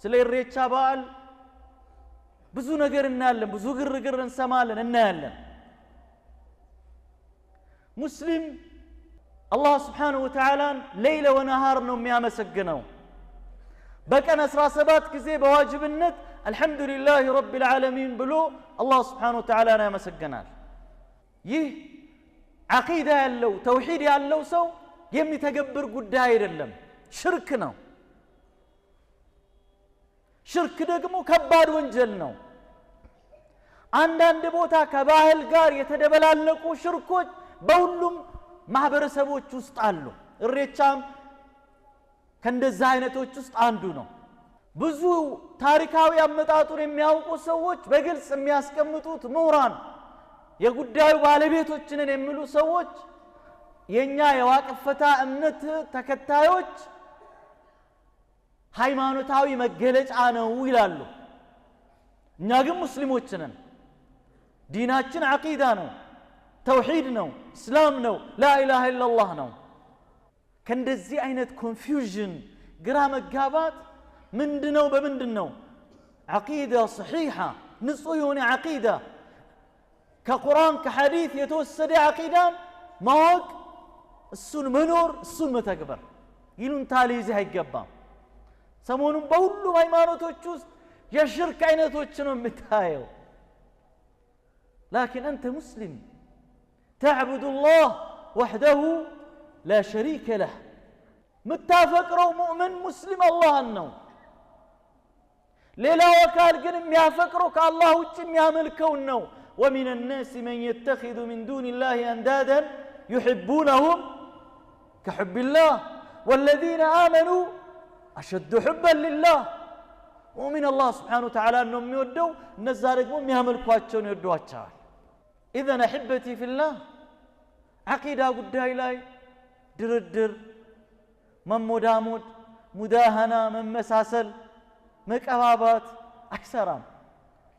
ስለ ኢሬቻ በዓል ብዙ ነገር እናያለን፣ ብዙ ግርግር እንሰማለን፣ እናያለን። ሙስሊም አላህ ስብሓነሁ ወተዓላን ሌይለ ወነሃር ነው የሚያመሰግነው። በቀን 17 ጊዜ በዋጅብነት አልሐምዱሊላህ ረቢል ዓለሚን ብሎ አላህ ስብሓነሁ ወተዓላን ያመሰግናል። ይህ ዓቂዳ ያለው ተውሂድ ያለው ሰው የሚተገብር ጉዳይ አይደለም፣ ሽርክ ነው። ሽርክ ደግሞ ከባድ ወንጀል ነው። አንዳንድ ቦታ ከባህል ጋር የተደበላለቁ ሽርኮች በሁሉም ማህበረሰቦች ውስጥ አሉ። እሬቻም ከእንደዛ አይነቶች ውስጥ አንዱ ነው። ብዙ ታሪካዊ አመጣጡን የሚያውቁ ሰዎች በግልጽ የሚያስቀምጡት ምሁራን፣ የጉዳዩ ባለቤቶች ነን የሚሉ ሰዎች የኛ የዋቅፈታ እምነት ተከታዮች ሃይማኖታዊ መገለጫ ነው ይላሉ። እኛ ግን ሙስሊሞች ነን። ዲናችን ዓቂዳ ነው፣ ተውሂድ ነው፣ እስላም ነው፣ ላኢላሃ ኢለላህ ነው። ከእንደዚህ አይነት confusion ግራ መጋባት ምንድነው? በምንድን ነው ዓቂዳ ሰሒሓ ንጹህ የሆነ ዓቂዳ ከቁርአን ከሐዲት የተወሰደ ዓቂዳን ማወቅ፣ እሱን መኖር፣ እሱን መተግበር ይሉንታ ሊይዝህ አይገባም። ሰሞኑን በሁሉም ሃይማኖቶች ውስጥ የሽርክ አይነቶች ነው የምታየው። لكن أنت مسلم تعبد الله وحده لا شريك له። የምታፈቅረው ሙእምን ሙስሊም አላህን ነው። ሌላው አካል ግን የሚያፈቅረው ከአላህ ውጭ የሚያመልከውን ነው። ومن الناس من يتخذ من دون الله أندادا يحبونهم كحب الله والذين آمنوا أشد حبا لله። ሙእሚን አላህ ስብሓነሁ ወተዓላ ነው የሚወደው፣ እነዛ ደግሞ የሚያመልኳቸውን ይወዷቸዋል። إذن أحبتي في الله ዓቂዳ ጉዳይ ላይ ድርድር፣ መሞዳሞድ፣ ሙዳሃና፣ መመሳሰል፣ መቀባባት አይሰራም።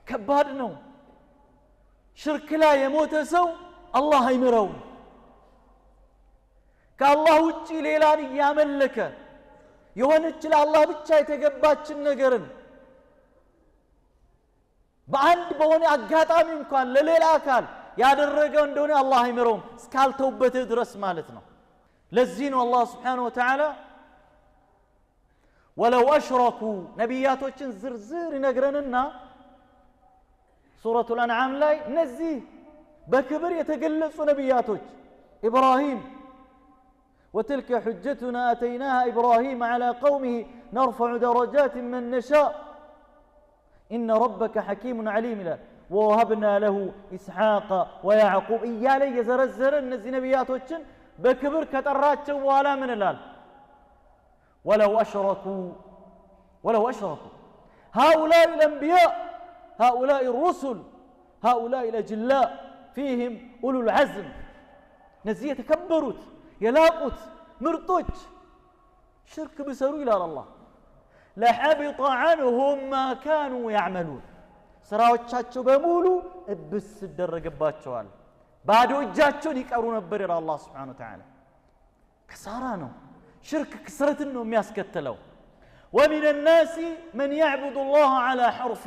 ከባድ ነው። ሽርክ ላይ የሞተ ሰው አላህ አይምረውም። ከአላህ ውጪ ሌላን እያመለከ የሆነች ለአላህ ብቻ የተገባችን ነገርን በአንድ በሆነ አጋጣሚ እንኳን ለሌላ አካል ያደረገው እንደሆነ አላህ አይምረውም እስካልተውበትህ ድረስ ማለት ነው። ለዚህ ነው አላህ ስብሓነሁ ወተዓላ ወለው አሽረኩ ነቢያቶችን ዝርዝር ይነግረንና ሱረቱል አንዓም ላይ እነዚህ በክብር የተገለጹ ነቢያቶች ኢብራሂም وتلك حجتنا آتيناها إبراهيم على قومه نرفع درجات من نشاء إن ربك حكيم عليم ووهبنا له إسحاق ويعقوب እያለ እየዘረዘረ እነዚህ ነቢያቶችን በክብር ከጠራቸው በኋላ ምን ይላል? ولو أشركوا ولو أشركوا هؤلاء الأنبياء هؤلاء الرسل هؤلاء الأجلاء فيهم أولو العزم እነዚህ የተከበሩት የላቁት ምርጦች ሽርክ ቢሰሩ ይላል አላህ لحبط عنهم ما كانوا يعملون ስራዎቻቸው በሙሉ እብስ ይደረግባቸዋል፣ ባዶ እጃቸውን ይቀሩ ነበር ይላል አላህ ስብሓነሁ ወተዓላ። ከሳራ ነው። ሽርክ ክስረትን ነው የሚያስከትለው። ومن الناس من يعبد الله على حرف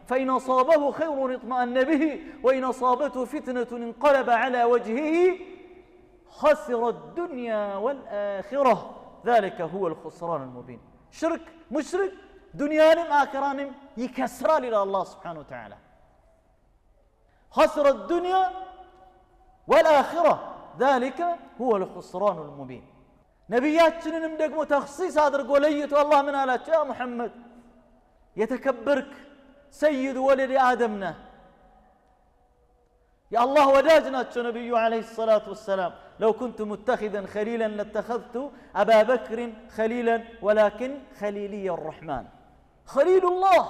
فإن أصابه خير اطمأن به وإن أصابته فتنة انقلب على وجهه خسر الدنيا والآخرة ذلك هو الخسران المبين። ሽርክ ሙሽሪክ ዱንያንም አኺራንም ይከስራል ይላል አላህ ስብሓነሁ ወተዓላ። خسر الدنيا والآخرة ذلك هو الخسران المبين። ነቢያችንንም ደግሞ ተኽሲስ አድርጎ ለይቶ አላህ ምን አላቸው? ያ ሙሐመድ የተከበርክ ሰይድ ወለድ አደም ነህ። የአላህ ወዳጅ ናቸው ነቢዩ ዓለይሂ ሰላቱ ወሰላም። لو كنت متخذا خليلا لاتخذت أبا بكر خليلا ولكن خليلي الرحمن خليل الله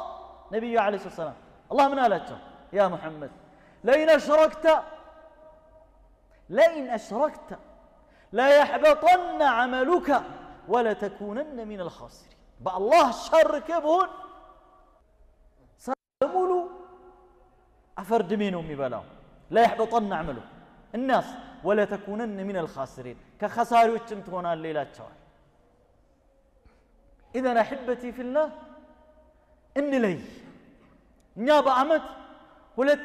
ነቢዩ ዓለይሂ ሰላም አላህ ምን አላቸው? يا محمد لئن أشركت لئن أشركت ليحبطن عملك ولتكونن من الخاسرين። በአላህ ሸርክ ብሆን በሙሉ አፈር ድሜ ነው የሚበላው። ليحبطن عملك እናስ ولتكونن من الخاسرين ከኸሳሪዎችም ትሆናለህ ይላቸዋል። إذن أحبتي في الله እንለይ። እኛ በዓመት 2